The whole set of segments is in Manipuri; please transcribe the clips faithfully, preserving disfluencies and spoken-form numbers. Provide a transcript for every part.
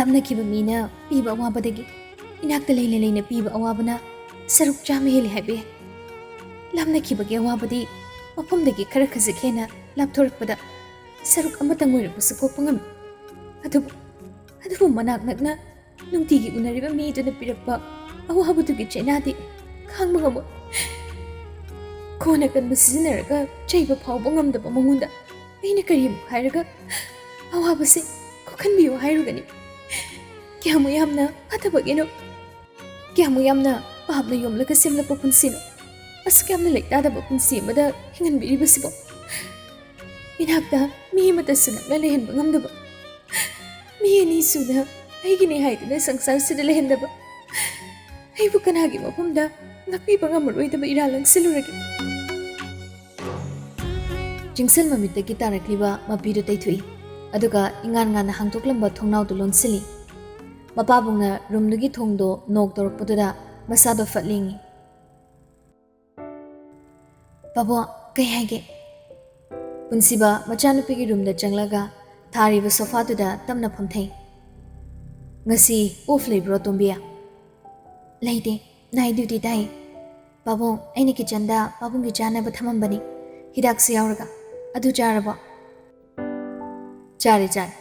ꯂꯥꯞꯅꯈꯤꯕ ꯃꯤꯅ ꯄꯤꯕ ꯑꯋꯥꯕꯗꯒꯤ ꯏꯅꯥꯛꯇ ꯂꯩꯅ ꯂꯩꯅ ꯄꯤꯕ ꯑꯋꯥꯕꯅ ꯁꯔꯨꯛ ꯆꯥꯝꯃ ꯍꯦꯜꯂꯤ ꯍꯥꯏꯕ ꯌꯥꯏ꯫ ꯂꯥꯞꯅꯈꯤꯕꯒꯤ ꯑꯋꯥꯕꯗꯤ ꯃꯐꯝꯗꯒꯤ ꯈꯔ ꯈꯖꯤꯛ ꯍꯦꯟꯅ ꯂꯥꯞꯊꯣꯔꯛꯄꯗ ꯁꯔꯨꯛ ꯑꯃꯇꯪ ꯑꯣꯏꯔꯕꯁꯨ ꯀꯣꯛꯄ ꯉꯝꯃꯤ꯫ ꯑꯗꯨꯕꯨ, ꯑꯗꯨꯕꯨ ꯃꯅꯥꯛ ꯅꯛꯅ ꯅꯨꯡꯇꯤꯒꯤ ꯎꯅꯔꯤꯕ ꯃꯤꯗꯨꯅ ꯄꯤꯔꯛꯄ ꯑꯋꯥꯕꯗꯨꯒꯤ ꯆꯩꯅꯥꯗꯤ ꯈꯥꯡꯕ ꯉꯝꯃꯣꯏ꯫ ꯈꯣꯟ ꯑꯀꯟꯕ ꯁꯤꯖꯤꯟꯅꯔꯒ ꯆꯩꯕ ꯐꯥꯎꯕ ꯉꯝꯗꯕ ꯃꯉꯣꯟꯗ ꯑꯩꯅ ꯀꯔꯤꯃꯨꯛ ꯍꯥꯏꯔꯒ ꯑꯋꯥꯕꯁꯦ ꯀꯣꯛꯍꯟꯕꯤꯌꯨ ꯍꯥꯏꯔꯨꯒꯅꯤ? ꯀꯌꯥꯃꯨꯛ ꯌꯥꯝꯅ ꯐꯠꯇꯕꯒꯤꯅꯣ? ꯀꯌꯥꯃꯨꯛ ꯌꯥꯝꯅ ꯄꯥꯞꯅ ꯌꯣꯝꯂꯒ ꯁꯦꯝꯂꯛꯄ ꯄꯨꯟꯁꯤꯅꯣ? ꯑꯁꯨꯛ ꯌꯥꯝꯅ ꯂꯩꯇꯥꯗꯕ ꯄꯨꯟꯁꯤ ꯑꯃꯗ ꯍꯤꯡꯍꯟꯕꯤꯔꯤꯕꯁꯤꯕꯣ? ꯏꯅꯥꯛꯇ ꯃꯤ ꯑꯃꯠꯇꯁꯨ ꯅꯛꯅ ꯂꯩꯍꯟꯕ ꯉꯝꯗꯕ, ꯃꯤ ꯑꯅꯤ ꯁꯨꯅ ꯑꯩꯒꯤꯅꯤ ꯍꯥꯏꯗꯨꯅ ꯁꯪꯁꯥꯔꯁꯤꯗ ꯂꯩꯍꯟꯗꯕ, ꯑꯩꯕꯨ ꯀꯅꯥꯒꯤ ꯃꯐꯝꯗ ꯉꯥꯛꯄꯤꯕ ꯉꯝꯃꯔꯣꯏꯗꯕ ꯏꯔꯥꯜ ꯂꯪꯁꯤꯜꯂꯨꯔꯒꯦ? ꯆꯤꯡꯁꯤꯜ ꯃꯃꯤꯠꯇꯒꯤ ꯇꯥꯔꯛꯂꯤꯕ ꯃꯄꯤꯗꯨ ꯇꯩꯊꯣꯛꯏ, ꯑꯗꯨꯒ ꯏꯉꯥꯟ ꯉꯥꯟꯅ ꯍꯥꯡꯗꯣꯛꯂꯝꯕ ꯊꯣꯡꯅꯥꯎꯗꯨ ꯂꯣꯟꯁꯤꯜꯂꯤ꯫ ꯃꯄꯥꯕꯨꯡꯅ ꯔꯨꯝꯗꯨꯒꯤ ꯊꯣꯡꯗꯣ ꯅꯣꯛ ꯇꯧꯔꯛꯄꯗꯨꯗ ꯃꯁꯥꯗꯣ ꯐꯠ ꯂꯦꯡꯉꯤ꯫ "ꯄꯥꯕꯨꯡ, ꯀꯩ ꯍꯥꯏꯒꯦ?" ꯄꯨꯟꯁꯤꯕ ꯃꯆꯥꯅꯨꯄꯤꯒꯤ ꯔꯨꯝꯗ ꯆꯪꯂꯒ ꯊꯥꯔꯤꯕ ꯁꯣꯐꯥꯗꯨꯗ ꯇꯞꯅ ꯐꯝꯊꯩ꯫ "ꯉꯁꯤ ꯑꯣꯐ ꯂꯩꯕ꯭ꯔꯣ, ꯇꯣꯝꯕꯤ?" "ꯂꯩꯇꯦ, ꯅꯥꯏꯠ ꯗ꯭ꯌꯨꯇꯤ ꯇꯥꯏ꯫ ꯄꯥꯕꯨꯡ, ꯑꯩꯅ ꯀꯤꯆꯟꯗ ꯄꯥꯕꯨꯡꯒꯤ ꯆꯥꯅꯕ ꯊꯝꯃꯝꯕꯅꯤ, ꯍꯤꯗꯥꯛꯁꯨ ꯌꯥꯎꯔꯒ꯫ ꯑꯗꯨ ꯆꯥꯔꯕꯣ?" "ꯆꯥꯔꯦ, ꯆꯥꯔꯦ꯫"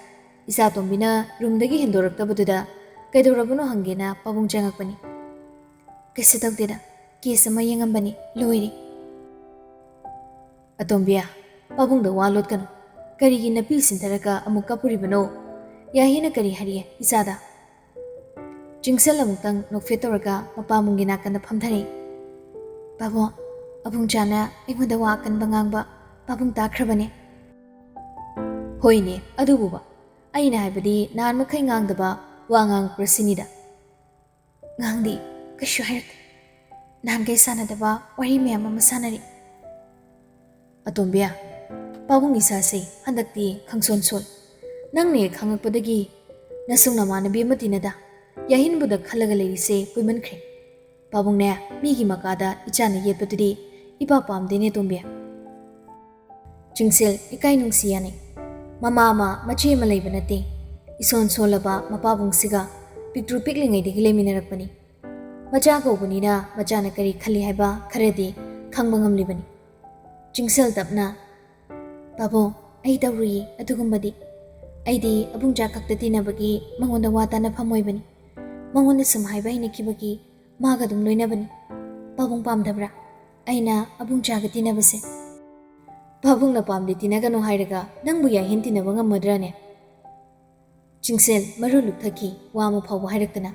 ꯏꯆꯥꯇꯣꯝꯕꯤꯅ ꯔꯨꯝꯗꯒꯤ ꯍꯦꯟꯗꯣꯔꯛꯇꯕꯗꯨꯗ ꯀꯩꯗꯧꯔꯕꯅꯣ ꯍꯪꯒꯦꯅ ꯄꯥꯕꯨꯡ ꯆꯪꯉꯛꯄꯅꯤ꯫ "ꯀꯩꯁꯨ ꯇꯧꯗꯦꯗ, ꯀꯦꯁ ꯑꯃ ꯌꯦꯡꯉꯝꯕꯅꯤ, ꯂꯣꯏꯔꯦ꯫" "ꯑꯇꯣꯝꯕꯤ, ꯄꯥꯕꯨꯡꯗ ꯋꯥ ꯂꯣꯠꯀꯅꯨ꯫ ꯀꯔꯤꯒꯤ ꯅꯄꯤ ꯁꯤꯟꯊꯔꯒ ꯑꯃꯨꯛ ꯀꯞꯄꯨꯔꯤꯕꯅꯣ? ꯌꯥꯍꯤꯅ ꯀꯔꯤ ꯍꯥꯏꯔꯤ ꯏꯆꯥꯗ?" ꯆꯤꯡꯁꯜ ꯑꯃꯨꯛꯇꯪ ꯅꯣꯛꯐꯦꯠ ꯇꯧꯔꯒ ꯃꯄꯥꯕꯨꯡꯒꯤ ꯅꯥꯀꯟꯗ ꯐꯝꯊꯔꯛꯏ꯫ "ꯄꯥꯕꯨꯡ, ꯑꯕꯨꯡꯆꯥꯅ ꯑꯩꯉꯣꯟꯗ ꯋꯥ ꯑꯀꯟꯕ ꯉꯥꯡꯕ ꯄꯥꯕꯨꯡ ꯇꯥꯈ꯭ꯔꯕꯅꯦ?" "ꯍꯣꯏꯅꯦ, ꯑꯗꯨꯕꯨꯕ꯫ ꯑꯩꯅ ꯍꯥꯏꯕꯗꯤ ꯅꯍꯥꯟ ꯃꯈꯩ ꯉꯥꯡꯗꯕ ꯋꯥ ꯉꯥꯡꯉꯛꯄ꯭ꯔꯥ ꯁꯤꯅꯤꯗ꯫" "ꯉꯥꯡꯗꯦ, ꯀꯩꯁꯨ ꯍꯥꯏꯔꯛꯇꯦ꯫ ꯅꯍꯥꯟꯈꯩ ꯁꯥꯟꯅꯗꯕ ꯋꯥꯔꯤ ꯃꯌꯥꯝ ꯑꯃ ꯁꯥꯟꯅꯔꯤ꯫" "ꯑꯇꯣꯝꯕꯤ, ꯄꯥꯕꯨꯡ ꯏꯁꯥꯁꯦ ꯍꯟꯗꯛꯇꯤ ꯈꯪꯁꯣꯟ ꯁꯣꯜ꯫ ꯅꯪꯅ ꯍꯦꯛ ꯈꯪꯉꯛꯄꯗꯒꯤ ꯅꯁꯨꯡ ꯅꯃꯥꯟꯅꯕꯤ ꯑꯃ ꯇꯤꯟꯅꯗ, ꯌꯥꯍꯤꯟꯕꯨꯗ ꯈꯜꯂꯒ ꯂꯩꯔꯤꯁꯦ ꯀꯨꯏꯃꯟꯈ꯭ꯔꯦ꯫ ꯄꯥꯕꯨꯡꯅꯦ, ꯃꯤꯒꯤ ꯃꯀꯥꯗ ꯏꯆꯥꯅ ꯌꯦꯠꯄꯗꯨꯗꯤ ꯏꯄꯥ ꯄꯥꯝꯗꯦꯅꯦ, ꯇꯣꯝꯕꯤ꯫" ꯆꯤꯡꯁꯤꯜ ꯏꯀꯥꯏ ꯅꯨꯡꯁꯤ ꯌꯥꯅꯩ꯫ ꯃꯃꯥ ꯑꯃ, ꯃꯆꯦ ꯑꯃ ꯂꯩꯕ ꯅꯠꯇꯦ꯫ ꯏꯁꯣꯟ ꯁꯣꯜꯂꯕ ꯃꯄꯥꯕꯨꯡꯁꯤꯒ ꯄꯤꯛꯇ꯭ꯔꯨ ꯄꯤꯛꯂꯤꯉꯩꯗꯒꯤ ꯂꯩꯃꯤꯟꯅꯔꯛꯄꯅꯤ꯫ ꯃꯆꯥ ꯀꯧꯕꯅꯤꯅ ꯃꯆꯥꯅ ꯀꯔꯤ ꯈꯜꯂꯤ ꯍꯥꯏꯕ ꯈꯔꯗꯤ ꯈꯪꯕ ꯉꯝꯂꯤꯕꯅꯤ꯫ ꯆꯤꯡꯁꯦꯜ ꯇꯞꯅ, "ꯄꯥꯕꯨꯡ, ꯑꯩ ꯇꯧꯔꯨꯏꯌꯦ ꯑꯗꯨꯒꯨꯝꯕꯗꯤ꯫ ꯑꯩꯗꯤ ꯑꯕꯨꯡꯆꯥ ꯈꯛꯇ ꯇꯤꯟꯅꯕꯒꯤ ꯃꯉꯣꯟꯗ ꯋꯥ ꯇꯥꯅꯐꯝ ꯑꯣꯏꯕꯅꯤ꯫ ꯃꯉꯣꯟꯗ ꯁꯨꯝ ꯍꯥꯏꯕ ꯍꯩꯅꯈꯤꯕꯒꯤ ꯃꯥꯒ ꯑꯗꯨꯝ ꯂꯣꯏꯅꯕꯅꯤ꯫ ꯄꯥꯕꯨꯡ ꯄꯥꯝꯗꯕ꯭ꯔꯥ ꯑꯩꯅ ꯑꯕꯨꯡꯆꯥꯒ ꯇꯤꯟꯅꯕꯁꯦ?" "ꯄꯥꯕꯨꯡꯅ ꯄꯥꯝꯗꯦ ꯇꯤꯟꯅꯒꯅꯨ ꯍꯥꯏꯔꯒ ꯅꯪꯕꯨ ꯌꯥꯏꯍꯦꯟ ꯇꯤꯟꯅꯕ ꯉꯝꯃꯗ꯭ꯔꯅꯦ?" ꯆꯤꯡꯁꯦꯜ ꯃꯔꯨ ꯂꯨꯞꯊꯈꯤ, ꯋꯥ ꯑꯃ ꯐꯥꯎꯕ ꯍꯥꯏꯔꯛꯇꯅ꯫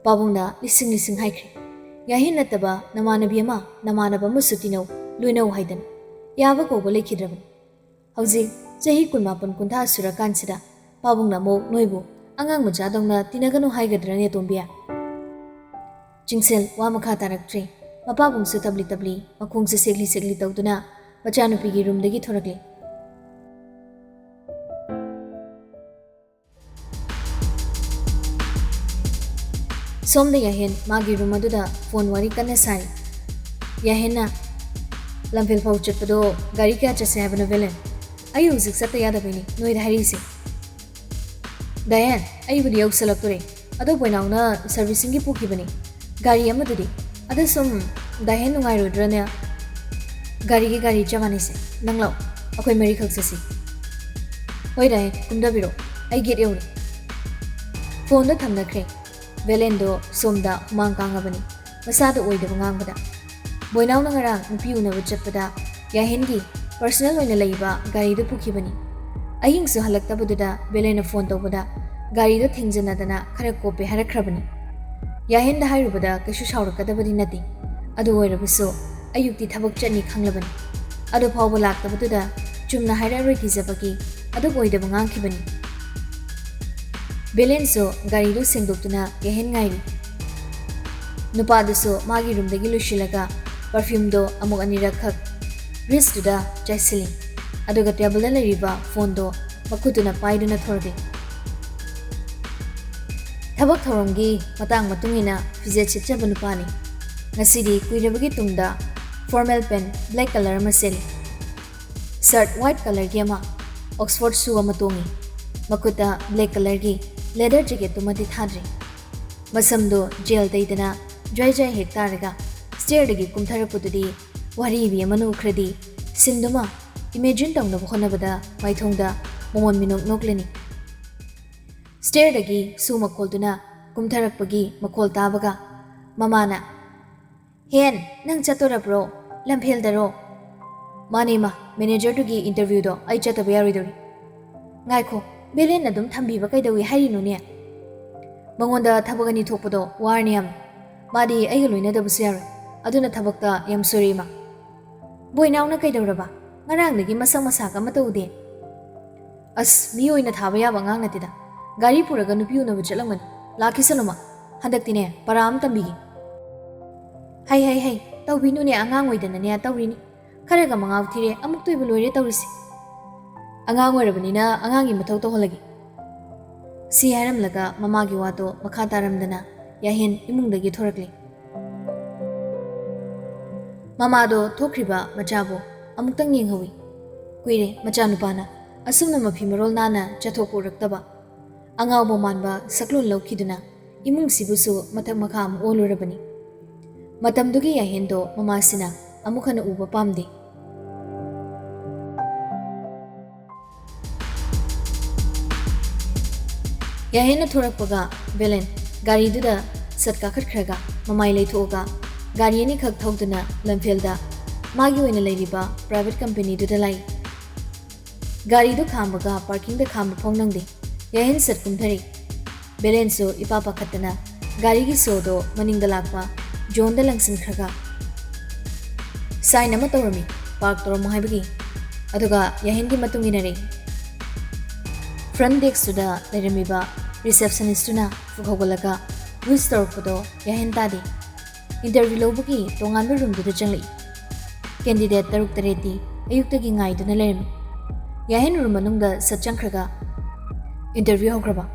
ꯄꯥꯕꯨꯡꯅ ꯂꯤꯁꯤꯡ ꯂꯤꯁꯤꯡ ꯍꯥꯏꯈ꯭ꯔꯦ, "ꯌꯥꯏꯍꯦꯟ ꯅꯠꯇꯕ ꯅꯃꯥꯟꯅꯕꯤ ꯑꯃ, ꯅꯃꯥꯟꯅꯕ ꯑꯃꯁꯨ ꯇꯤꯟꯅꯧ, ꯂꯣꯏꯅꯧ ꯍꯥꯏꯗꯅ꯫ ꯌꯥꯕ ꯀꯧꯕ ꯂꯩꯈꯤꯗ꯭ꯔꯕꯅꯤ꯫ ꯍꯧꯖꯤꯛ ꯆꯍꯤ ꯀꯨꯟꯃꯥꯄꯟ ꯀꯨꯟꯊ꯭ꯔꯥ ꯁꯨꯔꯀꯥꯟꯁꯤꯗ ꯄꯥꯕꯨꯡꯅ ꯑꯃꯨꯛ ꯅꯣꯏꯕꯨ ꯑꯉꯥꯡ ꯃꯆꯥꯗꯧꯅ ꯇꯤꯟꯅꯒꯅꯨ ꯍꯥꯏꯒꯗ꯭ꯔꯅꯦ, ꯇꯣꯝꯕꯤ?" ꯆꯤꯡꯁꯦꯜ ꯋꯥ ꯃꯈꯥ ꯇꯥꯔꯛꯇ꯭ꯔꯦ꯫ ꯃꯄꯥꯕꯨꯡꯁꯨ ꯇꯞꯂꯤ ꯇꯞꯂꯤ, ꯃꯈꯣꯡꯁꯨ ꯁꯦꯛꯂꯤ ꯁꯦꯛꯂꯤ ꯇꯧꯗꯨꯅ ꯃꯆꯥꯅꯨꯄꯤꯒꯤ ꯔꯨꯝꯗꯒꯤ ꯊꯣꯔꯛꯂꯦ꯫ ꯁꯣꯝꯗ ꯌꯥꯍꯦꯟ ꯃꯥꯒꯤ ꯔꯨꯝ ꯑꯗꯨꯗ ꯐꯣꯟ ꯋꯥꯔꯤ ꯀꯟꯅ ꯁꯥꯔꯤ꯫ ꯌꯥꯍꯦꯟꯅ, "ꯂꯝꯐꯦꯜ ꯐꯥꯎ ꯆꯠꯄꯗꯣ ꯒꯥꯔꯤ ꯀꯌꯥ ꯆꯠꯁꯦ ꯍꯥꯏꯕꯅꯣ, ꯕꯦꯂꯦꯟ? ꯑꯩ ꯍꯧꯖꯤꯛ ꯆꯠꯇ ꯌꯥꯗꯕꯩꯅꯤ ꯅꯣꯏꯗ ꯍꯥꯏꯔꯤꯁꯦ꯫" "ꯗꯥꯌꯦꯟ, ꯑꯩꯕꯨꯗꯤ ꯌꯧꯁꯜꯂꯛꯇꯣꯔꯦ꯫ ꯑꯗꯣ ꯕꯣꯏꯅꯥꯎꯅ ꯁꯔꯚꯤꯁꯤꯡꯒꯤ ꯄꯨꯈꯤꯕꯅꯤ꯫ ꯒꯥꯔꯤ ꯑꯃꯗꯨꯗꯤ? ꯑꯗꯨ ꯁꯨꯝ ꯗꯥꯍꯦꯟ ꯅꯨꯡꯉꯥꯏꯔꯣꯏꯗ꯭ꯔꯅꯦ?" "ꯒꯥꯔꯤꯒꯤ ꯒꯥꯔꯤ ꯆꯞ ꯃꯥꯟꯅꯩꯁꯦ꯫ ꯅꯪ ꯂꯥꯛꯑꯣ, ꯑꯩꯈꯣꯏ ꯃꯔꯤꯈꯛ ꯆꯠꯁꯤ꯫" "ꯍꯣꯏ ꯗꯥꯍꯦꯟ, ꯀꯨꯝꯊꯕꯤꯔꯛꯑꯣ, ꯑꯩ ꯒꯦꯠ ꯌꯧꯔꯦ꯫" ꯐꯣꯟꯗꯣ ꯊꯝꯅꯈ꯭ꯔꯦ꯫ ꯕꯦꯂꯦꯟꯗꯣ ꯁꯣꯝꯗ ꯍꯨꯃꯥꯡ ꯀꯥꯡꯉꯕꯅꯤ, ꯃꯁꯥꯗ ꯑꯣꯏꯗꯕ ꯉꯥꯡꯕꯗ꯫ ꯕꯣꯏꯅꯥꯎꯅ ꯉꯔꯥꯡ ꯅꯨꯄꯤ ꯎꯅꯕ ꯆꯠꯄꯗ ꯌꯥꯍꯦꯟꯒꯤ ꯄꯔꯁꯅꯦꯜ ꯑꯣꯏꯅ ꯂꯩꯕ ꯒꯥꯔꯤꯗꯨ ꯄꯨꯈꯤꯕꯅꯤ꯫ ꯑꯍꯤꯡꯁꯨ ꯍꯜꯂꯛꯇꯕꯗꯨꯗ ꯕꯦꯂꯦꯟꯅ ꯐꯣꯟ ꯇꯧꯕꯗ ꯒꯥꯔꯤꯗꯣ ꯊꯦꯡꯖꯤꯟꯅꯗꯅ ꯈꯔ ꯀꯣꯞꯄꯦ ꯍꯥꯏꯔꯛꯈ꯭ꯔꯕꯅꯤ꯫ ꯌꯥꯍꯦꯟꯗ ꯍꯥꯏꯔꯨꯕꯗ ꯀꯩꯁꯨ ꯁꯥꯎꯔꯛꯀꯗꯕꯗꯤ ꯅꯠꯇꯦ꯫ ꯑꯗꯨ ꯑꯣꯏꯔꯕꯁꯨ ꯑꯌꯨꯛꯇꯤ ꯊꯕꯛ ꯆꯠꯅꯤ ꯈꯪꯂꯕꯅꯤ꯫ ꯑꯗꯨ ꯐꯥꯎꯕ ꯂꯥꯛꯇꯕꯗꯨꯗ ꯆꯨꯝꯅ ꯍꯥꯏꯔꯛꯑꯔꯣꯏ ꯀꯤꯖꯕꯒꯤ ꯑꯗꯨꯛ ꯑꯣꯏꯗꯕ ꯉꯥꯡꯈꯤꯕꯅꯤ꯫ ꯕꯦꯂꯦꯟꯁꯨ ꯒꯥꯔꯤꯗꯨ ꯁꯦꯡꯗꯣꯛꯇꯨꯅ ꯌꯥꯍꯦꯟ ꯉꯥꯏꯔꯤ꯫ ꯅꯨꯄꯥꯗꯨꯁꯨ ꯃꯥꯒꯤ ꯔꯨꯝꯗꯒꯤ ꯂꯣꯏꯁꯤꯜꯂꯒ ꯄꯔꯐ꯭ꯌꯨꯝꯗꯣ ꯑꯃꯨꯛ ꯑꯅꯤꯔꯛꯈꯛ ꯔꯤꯁꯇꯨꯗ ꯆꯥꯏꯁꯤꯜꯂꯤ꯫ ꯑꯗꯨꯒ ꯇꯦꯕꯜꯗ ꯂꯩꯔꯤꯕ ꯐꯣꯟꯗꯣ ꯃꯈꯨꯠꯇꯨꯅ ꯄꯥꯏꯗꯨꯅ ꯊꯣꯔꯛꯂꯤ꯫ ꯊꯕꯛ ꯊꯧꯔꯝꯒꯤ ꯃꯇꯥꯡ ꯃꯇꯨꯡ ꯏꯟꯅ ꯐꯤꯖꯦꯠ ꯁꯦꯠꯆꯕ ꯅꯨꯄꯥꯅꯤ꯫ ꯉꯁꯤꯗꯤ ꯀꯨꯏꯔꯕꯒꯤ ꯇꯨꯡꯗ ꯐꯣꯔꯃꯦꯜ ꯄꯦꯟ ꯕ꯭ꯂꯦꯛ ꯀꯂꯔ ꯑꯃ ꯁꯦꯠꯂꯤ꯫ ꯁꯔꯠ ꯋꯥꯏꯠ ꯀꯂꯔꯒꯤ ꯑꯃ, ꯑꯣꯛꯁꯐꯣꯔꯗ ꯁꯨ ꯑꯃ ꯇꯣꯡꯉꯤ꯫ ꯃꯈꯨꯠꯇ ꯕ꯭ꯂꯦꯛ ꯀꯂꯔꯒꯤ ꯂꯦꯗꯔ ꯖꯦꯀꯦꯠꯇꯨꯃꯗꯤ ꯊꯥꯗ꯭ꯔꯤ꯫ ꯃꯁꯝꯗꯣ ꯖꯦꯜ ꯇꯩꯗꯅ ꯖ꯭ꯋꯥꯏ ꯖ꯭ꯋꯥꯏ ꯍꯦꯛ ꯇꯥꯔꯒ ꯁ꯭ꯇꯦꯌꯔꯗꯒꯤ ꯀꯨꯝꯊꯔꯛꯄꯗꯨꯗꯤ ꯋꯥꯔꯤꯕꯤ ꯑꯃꯅ ꯎꯈ꯭ꯔꯗꯤ ꯁꯤꯟꯗꯨꯃ ꯏꯃꯦꯖꯤꯟ ꯇꯧꯅꯕ ꯍꯣꯠꯅꯕꯗ ꯃꯥꯏꯊꯣꯡꯗ ꯃꯣꯃꯣꯟ ꯃꯤꯅꯣꯛ ꯅꯣꯛꯂꯅꯤ꯫ ꯁ꯭ꯇꯦꯌꯔꯗꯒꯤ ꯁꯨ ꯃꯈꯣꯜꯗꯨꯅ ꯀꯨꯝꯊꯔꯛꯄꯒꯤ ꯃꯈꯣꯜ ꯇꯥꯕꯒ ꯃꯃꯥꯅ, "ꯍꯦꯟ, ꯅꯪ ꯆꯠꯇꯣꯔꯕ꯭ꯔꯣ? ꯂꯝꯐꯦꯜꯗꯔꯣ?" "ꯃꯥꯅꯦ ꯏꯃꯥ, ꯃꯦꯅꯦꯖꯔꯗꯨꯒꯤ ꯏꯟꯇꯔꯚ꯭ꯌꯨꯗꯣ ꯑꯩ ꯆꯠꯇꯕ ꯌꯥꯔꯣꯏꯗꯧꯔꯤ꯫" "ꯉꯥꯏꯈꯣ, ꯕꯦꯂꯦꯟ ꯑꯗꯨꯝ ꯊꯝꯕꯤꯕ ꯀꯩꯗꯧꯏ ꯍꯥꯏꯔꯤꯅꯣꯅꯦ? ꯃꯉꯣꯟꯗ ꯊꯕꯛ ꯑꯅꯤ ꯊꯣꯛꯄꯗꯣ ꯋꯥꯔꯅꯤ ꯌꯥꯝ꯫ ꯃꯥꯗꯤ ꯑꯩꯒ ꯂꯣꯏꯅꯗꯕꯁꯨ ꯌꯥꯔꯣꯏ꯫ ꯑꯗꯨꯅ ꯊꯕꯛꯇ ꯌꯥꯝ ꯁꯣꯏꯔꯦ ꯏꯃꯥ꯫" "ꯕꯣꯏꯅꯥꯎꯅ ꯀꯩꯗꯧꯔꯕ? ꯉꯔꯥꯡꯗꯒꯤ ꯃꯁꯛ ꯃꯁꯥꯒ ꯑꯃꯠꯇ ꯎꯗꯦ꯫" "ꯑꯁ, ꯃꯤ ꯑꯣꯏꯅ ꯊꯥꯕ ꯌꯥꯕ ꯑꯉꯥꯡ ꯅꯠꯇꯦꯗ꯫ ꯒꯥꯔꯤ ꯄꯨꯔꯒ ꯅꯨꯄꯤ ꯎꯅꯕ ꯆꯠꯂꯝꯒꯅꯤ꯫ ꯂꯥꯛꯈꯤꯁꯅꯨꯃ꯫ ꯍꯟꯗꯛꯇꯤꯅꯦ, ꯄꯔꯥ ꯑꯃ ꯇꯝꯕꯤꯒꯦ꯫" "ꯍꯩ, ꯍꯩ, ꯍꯩ, ꯇꯧꯕꯤꯅꯨꯅꯦ, ꯑꯉꯥꯡ ꯑꯣꯏꯗꯅꯅꯦ ꯇꯧꯔꯤꯅꯤ꯫ ꯈꯔꯒ ꯃꯉꯥꯎ ꯊꯤꯔꯦ, ꯑꯃꯨꯛꯇꯣꯏꯕ ꯂꯣꯏꯔꯦ ꯇꯧꯔꯤꯁꯦ꯫" "ꯑꯉꯥꯡ ꯑꯣꯏꯔꯕꯅꯤꯅ ꯑꯉꯥꯡꯒꯤ ꯃꯊꯧ ꯇꯧꯍꯜꯂꯒꯦ꯫" ꯁꯤ ꯍꯥꯏꯔꯝꯂꯒ ꯃꯃꯥꯒꯤ ꯋꯥꯗꯣ ꯃꯈꯥ ꯇꯥꯔꯝꯗꯅ ꯌꯥꯍꯦꯟ ꯏꯃꯨꯡꯗꯒꯤ ꯊꯣꯔꯛꯂꯦ꯫ ꯃꯃꯥꯗꯣ ꯊꯣꯛꯈ꯭ꯔꯤꯕ ꯃꯆꯥꯕꯨ ꯑꯃꯨꯛꯇꯪ ꯌꯦꯡꯍꯧꯏ꯫ ꯀꯨꯏꯔꯦ ꯃꯆꯥꯅꯨꯄꯥꯅ ꯑꯁꯨꯝꯅ ꯃꯐꯤ ꯃꯔꯣꯜ ꯅꯥꯟꯅ ꯆꯠꯊꯣꯛꯄ ꯎꯔꯛꯇꯕ꯫ ꯑꯉꯥꯎꯕ ꯃꯥꯟꯕ ꯁꯛꯂꯣꯟ ꯂꯧꯈꯤꯗꯨꯅ ꯏꯃꯨꯡꯁꯤꯕꯨꯁꯨ ꯃꯊꯛ ꯃꯈꯥ ꯑꯃꯨꯛ ꯑꯣꯜꯂꯨꯔꯕꯅꯤ꯫ ꯃꯇꯝꯗꯨꯒꯤ ꯌꯥꯍꯦꯟꯗꯣ ꯃꯃꯥꯁꯤꯅ ꯑꯃꯨꯛ ꯍꯟꯅ ꯎꯕ ꯄꯥꯝꯗꯦ꯫ ꯌꯥꯍꯦꯟꯅ ꯊꯣꯔꯛꯄꯒ ꯕꯦꯂꯦꯟ ꯒꯥꯔꯤꯗꯨꯗ ꯁꯠ ꯀꯥꯈꯠꯈ꯭ꯔꯒ ꯃꯃꯥꯏ ꯂꯩꯊꯣꯛꯑꯒ ꯒꯥꯔꯤ ꯑꯅꯤꯈꯛ ꯊꯧꯗꯨꯅ ꯂꯝꯐꯦꯜꯗ ꯃꯥꯒꯤ ꯑꯣꯏꯅ ꯂꯩꯔꯤꯕ ꯄ꯭ꯔꯥꯏꯚꯦꯠ ꯀꯝꯄꯦꯅꯤꯗꯨꯗ ꯂꯥꯛꯏ꯫ ꯒꯥꯔꯤꯗꯨ ꯈꯥꯝꯕꯒ ꯄꯥꯔꯀꯤꯡꯗ ꯈꯥꯝꯕ ꯐꯥꯎ ꯅꯪꯗꯦ꯫ ꯌꯥꯍꯦꯟ ꯁꯠ ꯀꯨꯝꯊꯔꯛꯏ꯫ ꯕꯦꯂꯦꯟꯁꯨ ꯏꯄꯥ ꯄꯥꯈꯠꯇꯅ ꯒꯥꯔꯤꯒꯤ ꯁꯣꯗꯣ ꯃꯅꯤꯡꯗ ꯂꯥꯛꯄ ꯖꯣꯟꯗ ꯂꯪꯁꯤꯟꯈ꯭ꯔꯒ ꯁꯥꯏꯟ ꯑꯃ ꯇꯧꯔꯝꯃꯤ, ꯄꯥꯔꯛ ꯇꯧꯔꯝꯃꯣ ꯍꯥꯏꯕꯒꯤ꯫ ꯑꯗꯨꯒ ꯌꯥꯍꯦꯟꯒꯤ ꯃꯇꯨꯡ ꯏꯟꯅꯔꯛꯏ꯫ ꯐ꯭ꯔꯟꯠ ꯗꯦꯁꯛꯇꯨꯗ ꯂꯩꯔꯝꯃꯤꯕ ꯔꯤꯁꯦꯞꯁꯅꯤꯁꯇꯨꯅ ꯐꯨꯛ ꯍꯧꯒꯠꯂꯒ ꯋꯤꯁ ꯇꯧꯔꯛꯄꯗꯣ ꯌꯥꯍꯦꯟ ꯇꯥꯗꯦ꯫ ꯏꯟꯇꯔꯚ꯭ꯌꯨ ꯂꯧꯕꯒꯤ ꯇꯣꯉꯥꯟꯕ ꯔꯨꯝꯗꯨꯗ ꯆꯪꯂꯛꯏ꯫ ꯀꯦꯟꯗꯤꯗꯦꯠ ꯇꯔꯨꯛ ꯇꯔꯦꯠꯇꯤ ꯑꯌꯨꯛꯇꯒꯤ ꯉꯥꯏꯗꯨꯅ ꯂꯩꯔꯝꯃꯤ꯫ ꯌꯥꯍꯦꯟ ꯔꯨꯝ ꯃꯅꯨꯡꯗ ꯁꯠ ꯆꯪꯈ꯭ꯔꯒ, "ꯏꯟꯇꯔꯚ꯭ꯌꯨ ꯍꯧꯈ꯭ꯔꯕ?"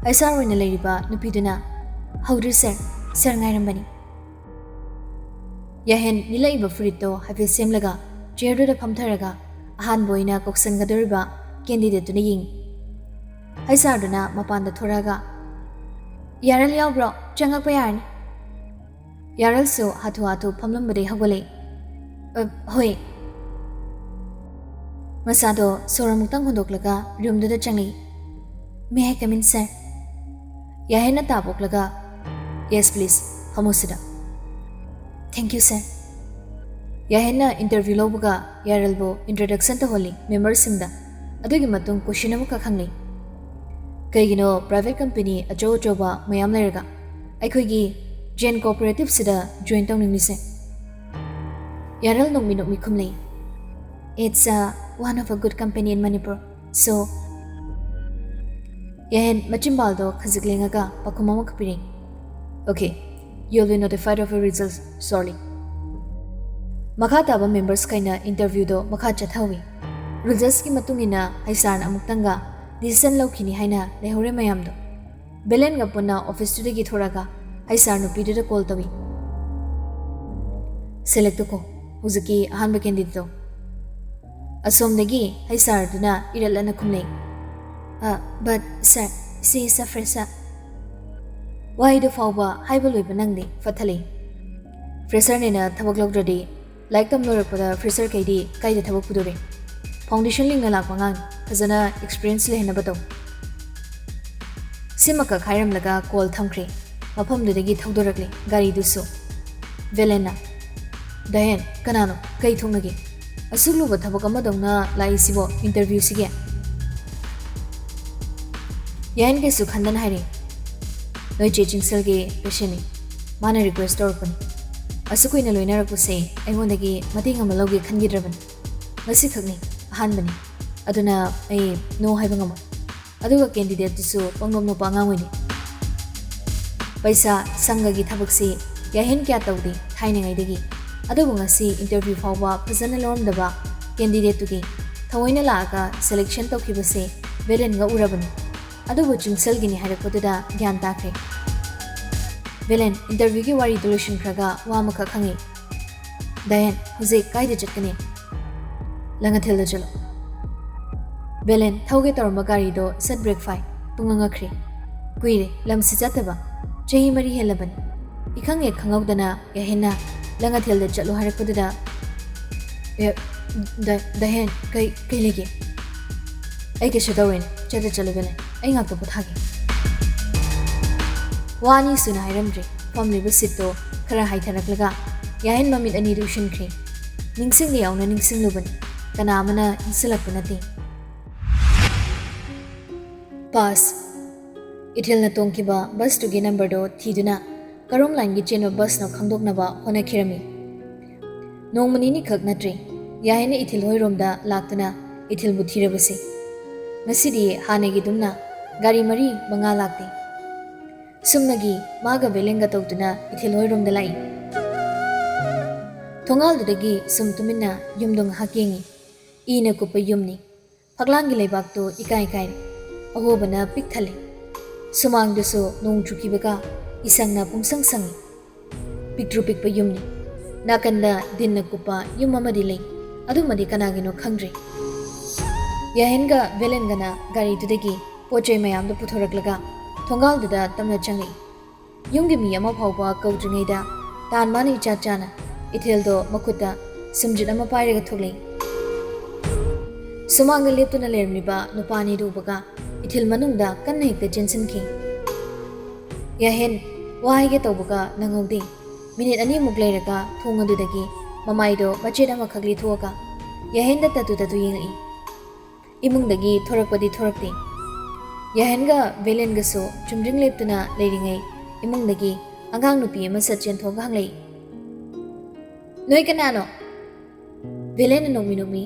ꯑꯦꯆ ꯑꯥꯔ ꯑꯣꯏꯅ ꯂꯩꯔꯤꯕ ꯅꯨꯄꯤꯗꯨꯅ, "ꯍꯧꯗ꯭ꯔꯤ ꯁꯥꯔ, ꯁꯥꯔ ꯉꯥꯏꯔꯝꯕꯅꯤ꯫" ꯌꯥꯍꯦꯟ ꯂꯤꯠꯂꯛꯏꯕ ꯐꯨꯔꯤꯠꯇꯣ ꯍꯥꯏꯐꯦꯠ ꯁꯦꯝꯂꯒ ꯆꯤꯌꯔꯗꯨꯗ ꯐꯝꯊꯔꯒ ꯑꯍꯥꯟꯕ ꯑꯣꯏꯅ ꯀꯧꯁꯟꯒꯗꯧꯔꯤꯕ candidateꯇꯨꯅ ꯌꯦꯡꯉꯤ꯫ ꯍꯩꯁꯥꯔꯗꯨꯅ ꯃꯄꯥꯟꯗ ꯊꯣꯔꯛꯑꯒ, "ꯌꯥꯔꯦꯜ ꯌꯥꯎꯕ꯭ꯔꯣ? ꯆꯪꯉꯛꯄ ꯌꯥꯔꯅꯤ꯫" ꯌꯥꯔꯦꯜꯁꯨ ꯍꯥꯊꯨ ꯍꯥꯊꯨ ꯐꯝꯂꯝꯕꯗꯩ ꯍꯧꯒꯠꯂꯛꯏ꯫ "ꯑ, ꯍꯣꯏ꯫" ꯃꯁꯥꯗꯣ ꯁꯣꯔ ꯑꯃꯨꯛꯇꯪ ꯍꯣꯟꯗꯣꯛꯂꯒ roomꯗꯨꯗ ꯆꯪꯂꯛꯏ꯫ "May I come in, sir?" ꯌꯥꯍꯦꯟꯅ ꯇꯥꯞ ꯑꯣꯛꯂꯒ, "Yes, please, ꯐꯝꯃꯨ ꯁꯤꯗ꯫" "Thank you, sir꯫" ꯌꯥꯍꯦꯟꯅ interview ꯂꯧꯕꯒ ꯌꯥꯔꯦꯜꯕꯨ introduction ꯇꯧꯍꯜꯂꯤ memberꯁꯤꯡꯗ꯫ ꯑꯗꯨꯒꯤ ꯃꯇꯨꯡ question ꯑꯃꯈꯛ ꯍꯪꯂꯤ꯫ "ꯀꯩꯒꯤꯅꯣ private company ꯑꯆꯧ ꯑꯆꯧꯕ ꯃꯌꯥꯝ ꯂꯩꯔꯒ ꯑꯩꯈꯣꯏꯒꯤ Jain Cooperativeꯁꯤꯗ join ꯇꯧꯅꯤꯡꯂꯤꯁꯦ?" ꯌꯥꯔꯦꯜ ꯅꯣꯛꯃꯤ ꯅꯣꯛꯃꯤ ꯈꯨꯝꯂꯛꯏ, "It's a one of a good company in Manipur. So," ꯌꯥꯍꯦꯟ ꯃꯆꯤꯟꯕꯥꯜꯗꯣ ꯈꯖꯤꯛ ꯂꯦꯡꯉꯒ ꯄꯥꯎꯈꯨꯝ ꯑꯃꯈꯛ ꯄꯤꯔꯛꯏ, "Okay, you'll be notified of your results shortly." ꯃꯈꯥ ꯇꯥꯕ membersꯈꯩꯅ interviewꯗꯣ ꯃꯈꯥ ꯆꯠꯊꯍꯧꯏ꯫ Resultsꯀꯤ ꯃꯇꯨꯡ ꯏꯟꯅ ꯍꯩꯁꯥꯔꯅ ꯑꯃꯨꯛꯇꯪꯒ decision ꯂꯧꯈꯤꯅꯤ ꯍꯥꯏꯅ ꯂꯩꯍꯧꯔꯦ ꯃꯌꯥꯝꯗꯣ꯫ ꯚꯦꯂꯦꯟꯒ ꯄꯨꯟꯅ officeꯇꯨꯗꯒꯤ ꯊꯣꯔꯛꯑꯒ ꯍꯩꯁꯥꯔ ꯅꯨꯄꯤꯗꯨꯗ call ꯇꯧꯏ꯫ "Selectꯇꯨ ꯀꯣ, ꯍꯧꯖꯤꯛꯀꯤ ꯑꯍꯥꯟꯕ candidateꯇꯣ꯫" ꯑꯁꯣꯝꯗꯒꯤ ꯍꯩꯁꯥꯔꯗꯨꯅ ꯏꯔꯠꯂꯠꯅ ꯈꯨꯝꯂꯛꯏ, "ꯑ, but sir, she is a fresher꯫" ꯋꯥꯍꯩꯗꯨ ꯐꯥꯎꯕ ꯍꯥꯏꯕ ꯂꯣꯏꯕ ꯅꯪꯗꯦ ꯐꯠꯊꯂꯛꯏ꯫ "Fresherꯅꯦꯅ ꯊꯕꯛ ꯂꯧꯗ꯭ꯔꯗꯤ ꯂꯥꯏꯔꯤꯛ ꯇꯝ ꯂꯣꯏꯔꯛꯄꯗ fresherꯈꯩꯗꯤ ꯀꯥꯏꯗ ꯊꯕꯛ ꯄꯨꯗꯣꯔꯤ? Foundation ꯂꯤꯡꯅ ꯂꯥꯛꯄ ꯑꯉꯥꯡꯅꯤ, ꯐꯖꯅ experience ꯂꯩꯍꯟꯅꯕ ꯇꯧ꯫" ꯁꯤꯃꯈꯛ ꯍꯥꯏꯔꯝꯂꯒ call ꯊꯝꯈ꯭ꯔꯦ꯫ ꯃꯐꯝꯗꯨꯗꯒꯤ ꯊꯧꯗꯣꯔꯛꯂꯦ ꯒꯥꯔꯤꯗꯨꯁꯨ꯫ ꯚꯦꯂꯦꯟꯅ, "ꯗꯥꯌꯦꯟ, ꯀꯅꯥꯅꯣ? ꯀꯩ ꯊꯣꯛꯅꯒꯦ? ꯑꯁꯨꯛ ꯂꯨꯕ ꯊꯕꯛ ꯑꯃꯗꯧꯅ ꯂꯥꯛꯏꯁꯤꯕꯣ interviewꯁꯤꯒꯤ?" ꯌꯥꯍꯦꯟ ꯀꯩꯁꯨ ꯈꯟꯗꯅ ꯍꯥꯏꯔꯛꯏ, "ꯅꯣꯏ ꯆꯦ ꯆꯤꯡꯁꯜꯒꯤ patientꯅꯤ꯫ ꯃꯥꯅ request ꯇꯧꯔꯛꯄꯅꯤ꯫ ꯑꯁꯨꯛ ꯀꯨꯏꯅ ꯂꯣꯏꯅꯔꯛꯄꯁꯦ ꯑꯩꯉꯣꯟꯗꯒꯤ ꯃꯇꯦꯡ ꯑꯃ ꯂꯧꯒꯦ ꯈꯟꯈꯤꯗ꯭ꯔꯕꯅꯤ꯫ ꯉꯁꯤꯈꯛꯅꯤ, ꯑꯍꯥꯟꯕꯅꯤ꯫ ꯑꯗꯨꯅ ꯑꯩ no ꯍꯥꯏꯕ ꯉꯝꯃꯣꯏ꯫" ꯑꯗꯨꯒ candidateꯇꯨꯁꯨ ꯄꯪꯅꯣꯞ ꯅꯣꯞꯄ ꯑꯉꯥꯡ ꯑꯣꯏꯅꯤ꯫ ꯄꯩꯁꯥ, ꯁꯪꯒꯒꯤ ꯊꯕꯛꯁꯤ ꯌꯥꯍꯦꯟ ꯀꯌꯥ ꯇꯧꯗꯦ ꯊꯥꯏꯅꯉꯩꯗꯒꯤ꯫ ꯑꯗꯨꯕꯨ ꯉꯁꯤ interview ꯐꯥꯎꯕ ꯐꯖꯅ ꯂꯧꯔꯝꯗꯕ candidateꯇꯨꯒꯤ ꯊꯑꯣꯏꯅ ꯂꯥꯛꯑꯒ selection ꯇꯧꯈꯤꯕꯁꯦ ꯚꯦꯂꯦꯟꯒ ꯎꯔꯕꯅꯤ꯫ ꯑꯗꯨꯕꯨ ꯆꯤꯡꯁꯜꯒꯤꯅꯤ ꯍꯥꯏꯔꯛꯄꯗꯨꯗ ꯒ꯭ꯌꯥꯟ ꯇꯥꯈ꯭ꯔꯦ꯫ ꯚꯦꯂꯦꯟ, interviewꯒꯤ ꯋꯥꯔꯤꯗꯨ ꯂꯣꯏꯁꯤꯟꯈ꯭ꯔꯒ ꯋꯥ ꯑꯃꯈꯛ ꯍꯪꯉꯤ꯫ "ꯗꯥꯌꯦꯟ, ꯍꯧꯖꯤꯛ ꯀꯥꯏꯗ ꯆꯠꯀꯅꯤ?" "ꯂꯪꯉꯊꯦꯜꯗ ꯆꯠꯂꯣ꯫" ꯕꯦꯂꯦꯟ ꯊꯧꯒꯦ ꯇꯧꯔꯝꯕ ꯒꯥꯔꯤꯗꯣ ꯁꯠ ꯕ꯭ꯔꯦꯛ ꯐꯥꯏ꯫ ꯄꯨꯡ ꯉꯛꯈ꯭ꯔꯦ꯫ ꯀꯨꯏꯔꯦ ꯂꯝꯁꯤ ꯆꯠꯇꯕ꯫ ꯆꯍꯤ ꯃꯔꯤ ꯍꯦꯜꯂꯕꯅꯤ꯫ ꯏꯈꯪ ꯍꯦꯛ ꯈꯪꯍꯧꯗꯅ ꯌꯥꯍꯦꯟꯅ "ꯂꯪꯉꯊꯦꯜꯗ ꯆꯠꯂꯣ" ꯍꯥꯏꯔꯛꯄꯗꯨꯗ, "ꯑꯦ, ꯗ-, ꯗꯍꯦꯟ, ꯀꯩ, ꯀꯩ ꯂꯩꯒꯦ?" "ꯑꯩ ꯀꯩꯁꯨ ꯇꯧꯔꯣꯏꯅꯦ, ꯆꯠꯇ ꯆꯠꯂꯨ ꯕꯦꯂꯦꯟ, ꯑꯩ ꯉꯥꯛꯇ ꯄꯣꯊꯥꯒꯦ꯫" ꯋꯥ ꯑꯅꯤ ꯁꯨꯅ ꯍꯥꯏꯔꯝꯗ꯭ꯔꯦ꯫ ꯐꯝꯂꯤꯕ ꯁꯤꯠꯇꯣ ꯈꯔ ꯍꯥꯏꯊꯔꯛꯂꯒ ꯌꯥꯍꯦꯟ ꯃꯃꯤꯠ ꯑꯅꯤꯗꯨ ꯎꯏꯁꯤꯟꯈ꯭ꯔꯦ꯫ ꯅꯤꯡꯁꯤꯡꯂꯤ ꯌꯥꯎꯅ ꯅꯤꯡꯁꯤꯡꯂꯨꯕꯅꯤ, ꯀꯅꯥ ꯑꯃꯅ ꯏꯟꯁꯤꯜꯂꯛꯄ ꯅꯠꯇꯦ꯫ ꯄꯥꯁ꯫ ꯏꯊꯤꯜꯅ ꯇꯣꯡꯈꯤꯕ ꯕꯁꯇꯨꯒꯤ ꯅꯝꯕꯔꯗꯣ ꯊꯤꯗꯨꯅ ꯀꯔꯣꯝ ꯂꯥꯏꯟꯒꯤ ꯆꯦꯟꯕ ꯕꯁꯅꯣ ꯈꯪꯗꯣꯛꯅꯕ ꯍꯣꯠꯅꯈꯤꯔꯝꯃꯤ꯫ ꯅꯣꯡꯃ ꯅꯤꯅꯤꯈꯛ ꯅꯠꯇ꯭ꯔꯦ ꯌꯥꯍꯦꯟꯅ ꯏꯊꯤꯜ ꯍꯣꯏꯔꯣꯝꯗ ꯂꯥꯛꯇꯨꯅ ꯏꯊꯤꯜꯕꯨ ꯊꯤꯔꯕꯁꯤ꯫ ꯉꯁꯤꯗꯤ ꯍꯥꯟꯅꯒꯤꯗꯨꯝꯅ ꯒꯥꯔꯤ ꯃꯔꯤ ꯃꯉꯥ ꯂꯥꯛꯇꯦ꯫ ꯁꯨꯝꯅꯒꯤ ꯃꯥꯒ ꯕꯦꯂꯦꯟꯒ ꯇꯧꯗꯨꯅ ꯏꯊꯤꯜ ꯍꯣꯏꯔꯣꯝꯗ ꯂꯥꯛꯏ꯫ ꯊꯣꯡꯒꯥꯜꯗꯨꯗꯒꯤ ꯁꯨꯝ ꯇꯨꯃꯤꯟꯅ ꯌꯨꯝꯗꯣ ꯉꯥꯏꯍꯥꯛ ꯌꯦꯡꯉꯤ꯫ ꯏꯅ ꯀꯨꯞꯄ ꯌꯨꯝꯅꯤ꯫ ꯐꯛꯂꯥꯡꯒꯤ ꯂꯩꯕꯥꯛꯇꯨ ꯏꯀꯥꯏ ꯀꯥꯏꯔꯦ꯫ ꯑꯍꯣꯕꯅ ꯄꯤꯛ ꯊꯜꯂꯦ꯫ ꯁꯨꯃꯥꯡꯗꯨꯁꯨ ꯅꯣꯡ ꯆꯨꯈꯤꯕꯒ ꯏꯁꯪꯅ ꯄꯨꯡꯁꯪ ꯁꯪꯉꯤ꯫ ꯄꯤꯛꯇ꯭ꯔꯨ ꯄꯤꯛꯄ ꯌꯨꯝꯅꯤ꯫ ꯅꯥꯀꯟꯗ ꯗꯤꯟꯅ ꯀꯨꯞꯄ ꯌꯨꯝ ꯑꯃꯗꯤ ꯂꯩ꯫ ꯑꯗꯨꯃꯗꯤ ꯀꯅꯥꯒꯤꯅꯣ ꯈꯪꯗ꯭ꯔꯦ꯫ ꯌꯥꯍꯦꯟꯒ ꯕꯦꯂꯦꯟꯒꯅ ꯒꯥꯔꯤꯗꯨꯗꯒꯤ ꯄꯣꯠ ꯆꯩ ꯃꯌꯥꯝꯗꯨ ꯄꯨꯊꯣꯔꯛꯂꯒ ꯊꯣꯡꯒꯥꯜꯗꯨꯗ ꯇꯞꯅ ꯆꯪꯂꯛꯏ꯫ ꯌꯨꯝꯒꯤ ꯃꯤ ꯑꯃ ꯐꯥꯎꯕ ꯀꯧꯗ꯭ꯔꯤꯉꯩꯗ ꯇꯥꯟ ꯃꯥꯅ ꯏꯆꯥ ꯆꯥꯅ ꯏꯊꯤꯜꯗꯣ ꯃꯈꯨꯠꯇ ꯁꯨꯝꯖꯤꯠ ꯑꯃ ꯄꯥꯏꯔꯒ ꯊꯣꯛꯂꯛꯏ꯫ ꯁꯨꯃꯥꯡꯗ ꯂꯦꯞꯇꯨꯅ ꯂꯩꯔꯝꯂꯤꯕ ꯅꯨꯄꯥ ꯑꯅꯤꯗꯨ ꯎꯕꯒ ꯏꯊꯤꯜ ꯃꯅꯨꯡꯗ ꯀꯟꯅ ꯍꯦꯛꯇ ꯆꯦꯟꯁꯤꯟꯈꯤ꯫ ꯌꯥꯍꯦꯟ ꯋꯥ ꯍꯥꯏꯒꯦ ꯇꯧꯕꯒ ꯅꯪꯍꯧꯗꯦ꯫ ꯃꯤꯅꯤꯠ ꯑꯅꯤꯃꯨꯛ ꯂꯩꯔꯒ ꯊꯣꯡ ꯑꯗꯨꯗꯒꯤ ꯃꯃꯥꯏꯗꯣ ꯃꯆꯦꯠ ꯑꯃꯈꯛ ꯂꯤꯊꯣꯛꯑꯒ ꯌꯥꯍꯦꯟꯗ ꯇꯠꯇꯨ ꯇꯠꯇꯨ ꯌꯦꯡꯂꯛꯏ꯫ ꯏꯃꯨꯡꯗꯒꯤ ꯊꯣꯔꯛꯄꯗꯤ ꯊꯣꯔꯛꯇꯦ꯫ ꯌꯥꯍꯦꯟꯒ ꯕꯦꯂꯦꯟꯒꯁꯨ ꯆꯨꯝꯗ꯭ꯔꯤꯡ ꯂꯦꯞꯇꯨꯅ ꯂꯩꯔꯤꯉꯩ ꯏꯃꯨꯡꯗꯒꯤ ꯑꯉꯥꯡ ꯅꯨꯄꯤ ꯑꯃ ꯁꯠ ꯆꯦꯟꯊꯣꯛꯑꯒ ꯍꯪꯂꯛꯏ, "ꯅꯣꯏ ꯀꯅꯥꯅꯣ?" ꯕꯦꯂꯦꯟꯅ ꯅꯣꯛꯃꯤ ꯅꯣꯛꯃꯤ,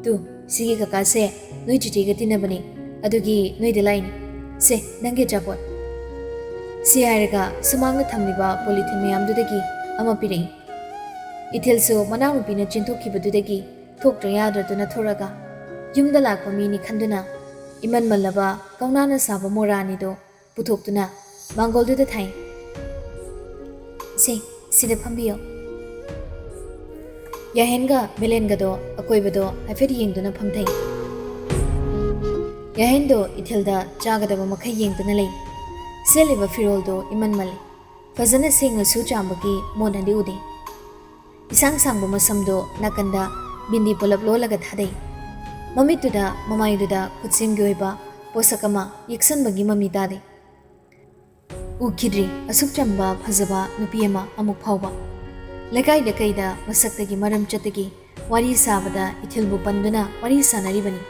"ꯇꯨ, ꯁꯤꯒꯤ ꯀꯀꯥꯁꯦ ꯅꯣꯏ ꯆꯤꯆꯦꯒ ꯇꯤꯟꯅꯕꯅꯤ, ꯑꯗꯨꯒꯤ ꯅꯣꯏꯗ ꯂꯥꯛꯏꯅꯤ꯫ ꯁꯦ, ꯅꯪꯒꯤ ꯑꯆꯥꯄꯣꯠ꯫" ꯁꯤ ꯍꯥꯏꯔꯒ ꯁꯨꯃꯥꯡꯗ ꯊꯝꯂꯤꯕ ꯄꯣꯂꯤꯊꯤꯟ ꯃꯌꯥꯝꯗꯨꯗꯒꯤ ꯑꯃ ꯄꯤꯔꯛꯏ꯫ ꯏꯊꯤꯜꯁꯨ ꯃꯅꯥꯎꯅꯨꯄꯤꯅ ꯆꯦꯟꯊꯣꯛꯈꯤꯕꯗꯨꯗꯒꯤ ꯊꯣꯛꯇ꯭ꯔ ꯌꯥꯗ꯭ꯔꯗꯨꯅ ꯊꯣꯔꯛꯑꯒ ꯌꯨꯝꯗ ꯂꯥꯛꯄ ꯃꯤꯅꯤ ꯈꯟꯗꯨꯅ ꯏꯃꯟ ꯃꯜꯂꯕ ꯀꯧꯅꯥꯅ ꯁꯥꯕ ꯃꯣꯔꯥ ꯑꯅꯤꯗꯣ ꯄꯨꯊꯣꯛꯇꯨꯅ ꯃꯥꯡꯒꯣꯜꯗꯨꯗ ꯊꯥꯏ꯫ "ꯁꯦ, ꯁꯤꯗ ꯐꯝꯕꯤꯌꯣ꯫" ꯌꯥꯍꯦꯟꯒ ꯕꯦꯂꯦꯟꯒꯗꯣ ꯑꯀꯣꯏꯕꯗꯣ ꯍꯥꯏꯐꯦꯠ ꯌꯦꯡꯗꯨꯅ ꯐꯝꯊꯩ꯫ ꯌꯥꯍꯦꯟꯗꯣ ꯏꯊꯤꯜꯗ ꯆꯥꯒꯗꯕ ꯃꯈꯩ ꯌꯦꯡꯗꯨꯅ ꯂꯩ꯫ ꯁꯦꯠꯂꯤꯕ ꯐꯤꯔꯣꯜꯗꯣ ꯏꯃꯟ ꯃꯜꯂꯤ꯫ ꯐꯖꯅ ꯁꯦꯡꯅꯁꯨ ꯆꯥꯝꯕꯒꯤ ꯃꯣꯠꯅꯗꯤ ꯎꯗꯦ꯫ ꯏꯁꯥꯡ ꯁꯥꯡꯕ ꯃꯁꯝꯗꯣ ꯅꯥꯀꯟꯗ ꯕꯤꯟꯗꯤ ꯄꯨꯂꯞ ꯂꯣꯜꯂꯒ ꯊꯥꯗꯩ꯫ ꯃꯃꯤꯠꯇꯨꯗ, ꯃꯃꯥꯏꯗꯨꯗ ꯈꯨꯠꯁꯦꯝꯒꯤ ꯑꯣꯏꯕ ꯄꯣꯠꯁꯛ ꯑꯃ ꯌꯦꯛꯁꯟꯕꯒꯤ ꯃꯃꯤ ꯇꯥꯗꯦ꯫ ꯎꯈꯤꯗ꯭ꯔꯤ ꯑꯁꯨꯛ ꯆꯝꯕ ꯐꯖꯕ ꯅꯨꯄꯤ ꯑꯃ ꯑꯃꯨꯛ ꯐꯥꯎꯕ꯫ ꯂꯩꯀꯥꯏꯗ ꯀꯩꯗ ꯃꯁꯛꯇꯒꯤ ꯃꯔꯝ ꯆꯠꯇꯒꯤ ꯋꯥꯔꯤ ꯁꯥꯕꯗ ꯏꯊꯤꯜꯕꯨ ꯄꯟꯗꯨꯅ ꯋꯥꯔꯤ ꯁꯥꯅꯔꯤꯕꯅꯤ꯫